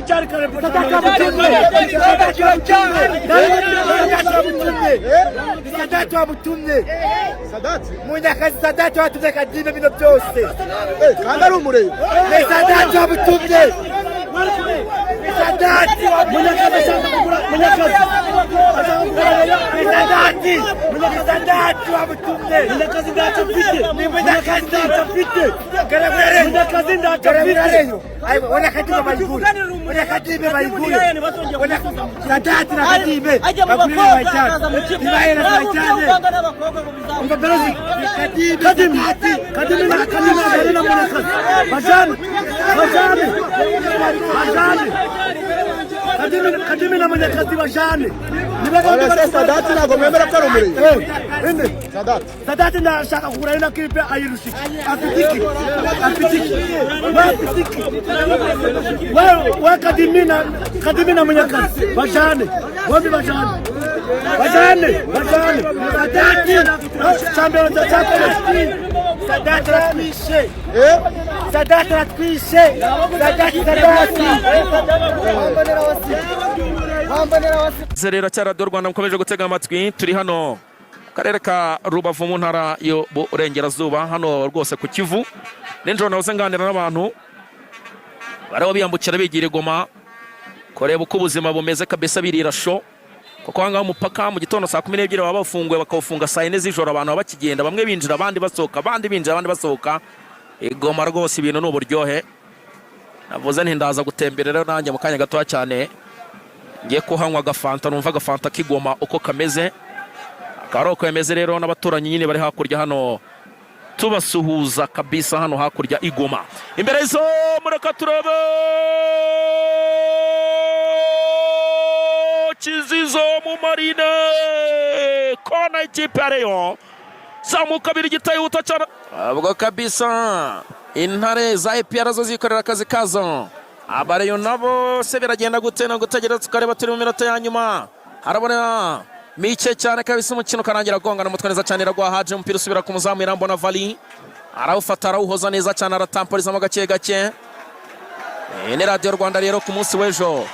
Haracyari kare. Sadati wamutumye, Sadati wamutumye. Sadati. Munyakazi Sadati watumye Kadime bino byose. Kandi ari umurego. Ni Sadati wamutumye, ni Sadati. Munyakazi ashaka kugura, Munyakazi ashaka kugura. Ni Sadati, ni Sadati wamutumye. Munyakazi ntacyo mfite. Ni Munyakazi. Ntacyo mfite. Munyakazi ntacyo mfite. Ona Kadime bayigure, ona Kadime bayigure, ona Sadati na Kadime bagurire, bayijyane, nibayera bayijyane. Umva Berozi. Kadime. Kadimi. Sadati. Kadimi na Kadimi ajyane na Munyakazi, bajane, bajane, bajane. Kadimi, Kadimi na Munyakazi bajane. Niba bombi Ese bari Sadati ntabwo mwemera ko ari umurego? Eh, inde? Sadati. Sadati ndashaka kugura ino kipe, ayirusha iki? Afite iki? Afite iki? We afite iki? We Kadimi na Munyakazi bajane bombi, bajane, bajane, bajane. Sadati. Shampiyona ziracyakomeje. Sadati aratwishe. Sadati aratwishe. Sadati, Sadati. Rero cya Radiyo Rwanda mukomeje gutega amatwi, turi hano mu karere ka Rubavu, mu ntara y'Uburengerazuba, hano rwose ku Kivu. Nijoro nahoze nganira n'abantu bariho biyambukira bigira i Goma kureba uko ubuzima bumeze kabisa, birira show, kuko aha ngaha umupaka mu gitondo saa 12 baba bafunguye, bakawufunga saa 4 z'ijoro. Abantu baba bakigenda, bamwe binjira, abandi basohoka, abandi binjira, abandi basohoka. I Goma rwose ibintu ni uburyohe. Navuze nti ndaza gutembera rero nanjye mu kanya gatoya cyane, ngiye kuhanywa agafanta, numva agafanta k'igoma uko kameze. Akaba ari uko bimeze rero, n'abaturanyi nyine bari hakurya hano tubasuhuza kabisa, hano hakurya i Goma. Imbere y'izo, mureka turebe Kizizo mu Marine, kona ikipe ya Rayon, zamuka abiri gitayihuta cyane. Ubwo kabisa intare za APR zo zikorera akazi kazo, abareyo nabo se biragenda gute? No gutegereza tukareba. Turi mu minota ya nyuma, harabona mike cyane kabisa umukino ukarangira. Gongana umutwe neza cyane, iragwa haje, umupira usubira ku muzamu Irambona Vali, arawufata, arawuhoza neza cyane, aratamporizamo gake gake. Iyi ni Radiyo Rwanda. Rero ku munsi w'ejo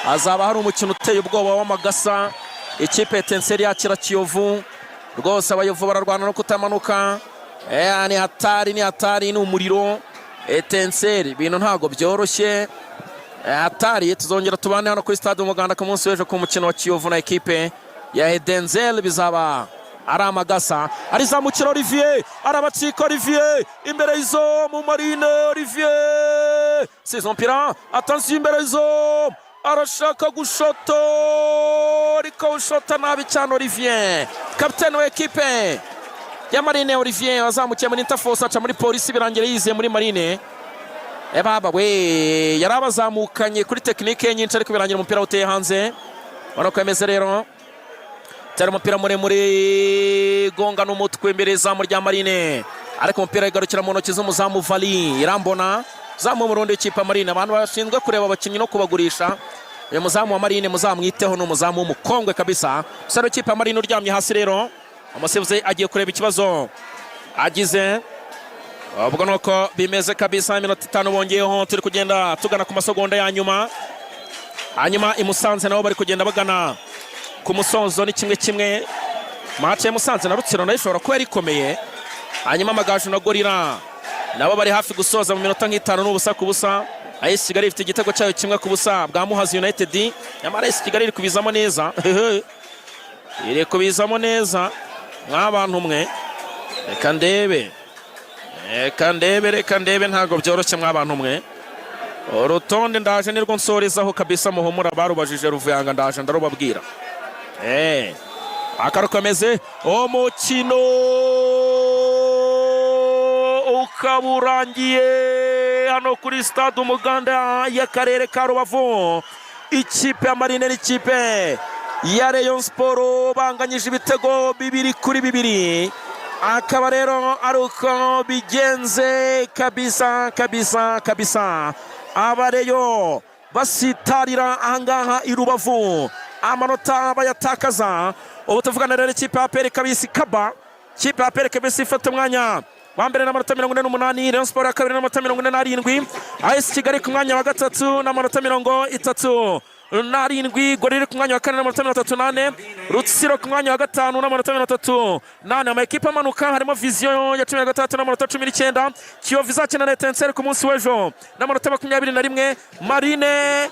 hazaba hari umukino uteye ubwoba w'amagasa, ikipe Etincelles yakira Kiyovu. Rwose Abayovu bararwana no kutamanuka. Ni hatari, ni hatari, ni umuriro. Etincelles ibintu ntabwo byoroshye. Hatari. Tuzongera tubane hano kuri Stade Umuganda ku munsi w'ejo ku mukino wa Kiyovu na ekipe ya Etincelles, bizaba ari amagasa. Arizamukira Olivier, arabacika Olivier, imbere y'izo mu Marine, Olivier size umupira, attention, imbere y'izo, arashaka gushota, ariko ushota nabi cyane Olivier, kapitene wa ekipe ya Marine. Olivier wazamukiye muri Interforce, aca muri Polisi, birangira yiziye muri Marine. Baba we, yari abazamukanye kuri technique nyinshi, ariko birangira umupira uteye hanze. Ubona ko yameze rero, tera umupira muremure, gonga n'umutwe imbere izamu rya Marine, ariko umupira igarukira mu ntoki z'umuzamu Vali Irambona, zamu murundi w'ikipe ya Marine. Abantu bashinzwe kureba abakinnyi no kubagurisha, uyu muzamu wa Marine muzamwiteho, ni umuzamu w'umukongwe kabisa. Umusore w'ikipe ya Marine uryamye hasi rero, umusifuzi agiye kureba ikibazo agize. Ubwo nuko bimeze kabisa, iminota 5 bongeyeho, turi kugenda tugana ku masegonda ya nyuma. Hanyuma i Musanze nabo bari kugenda bagana ku musozo, ni 1-1. Match ya Musanze na Rutsiro nayo ishobora kuba yari ikomeye. Hanyuma Amagaju na Gorilla nabo bari hafi gusoza mu minota nk'itanu, n'ubusa ku busa. AS Kigali ifite igitego cyayo 1-0 bwa Muhazi United. Nyamara AS Kigali iri kubizamo neza, iri kubizamo neza mw'abantu mwe. Reka ndebe, reka ndebe, reka ndebe, ntabwo byoroshye mw'abantu mwe. Urutonde ndaje nirwo nsorezaho kabisa, muhumura, barubajije Ruvuyanga, ndaje ndarubabwira. Akarukomeze, umukino ukaba urangiye hano kuri Stade Umuganda y'akarere ka Rubavu. Ikipe ya Marine n'ikipe ya Rayon Sport banganyije ibitego 2-2, akaba rero ari uko bigenze kabisa kabisa kabisa. Abareyo basitarira ahangaha i Rubavu, amanota bayatakaza. Ubu tuvugana rero, ikipe ya APR kabisi kaba, ikipe ya APR kabisi ifata umwanya wa Ba mbere n'amanota 48, Rayon Sport ya kabiri n'amanota 47, AS Kigali ku mwanya wa gatatu n'amanota 37, Gorilla ku mwanya wa kane n'amanota 34, Rutsiro ku mwanya wa gatanu n'amanota 34. Amakipe amanuka harimo Vision ya 16 n'amanota 19, Kiyovu izakina na Etincelles ku munsi w'ejo n'amanota 21, Marine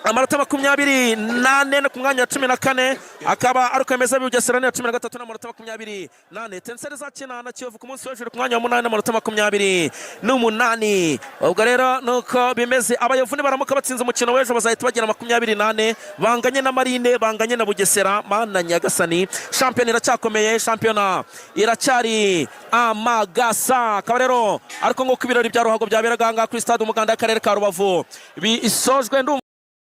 amanota 24 no ku mwanya wa 14, akaba ari kwemeza Bugesera ni 13 n'amanota 24. Etincelles izakina na Kiyovu ku munsi w'ejo ku mwanya wa munani n'amanota 28. Ubwo rero nuko bimeze. Abayovu nibaramuka batsinze umukino w'ejo bazahita bagira 24, banganye na Marine, banganye na Bugesera. Mana nyagasani, shampiyona iracyakomeye, shampiyona iracyari amagasa. Akaba rero ariko nk'uko ibirori bya ruhago byaberaga aha ngaha kuri Stade Umuganda y'Akarere ka Rubavu bisojwe, ndumva.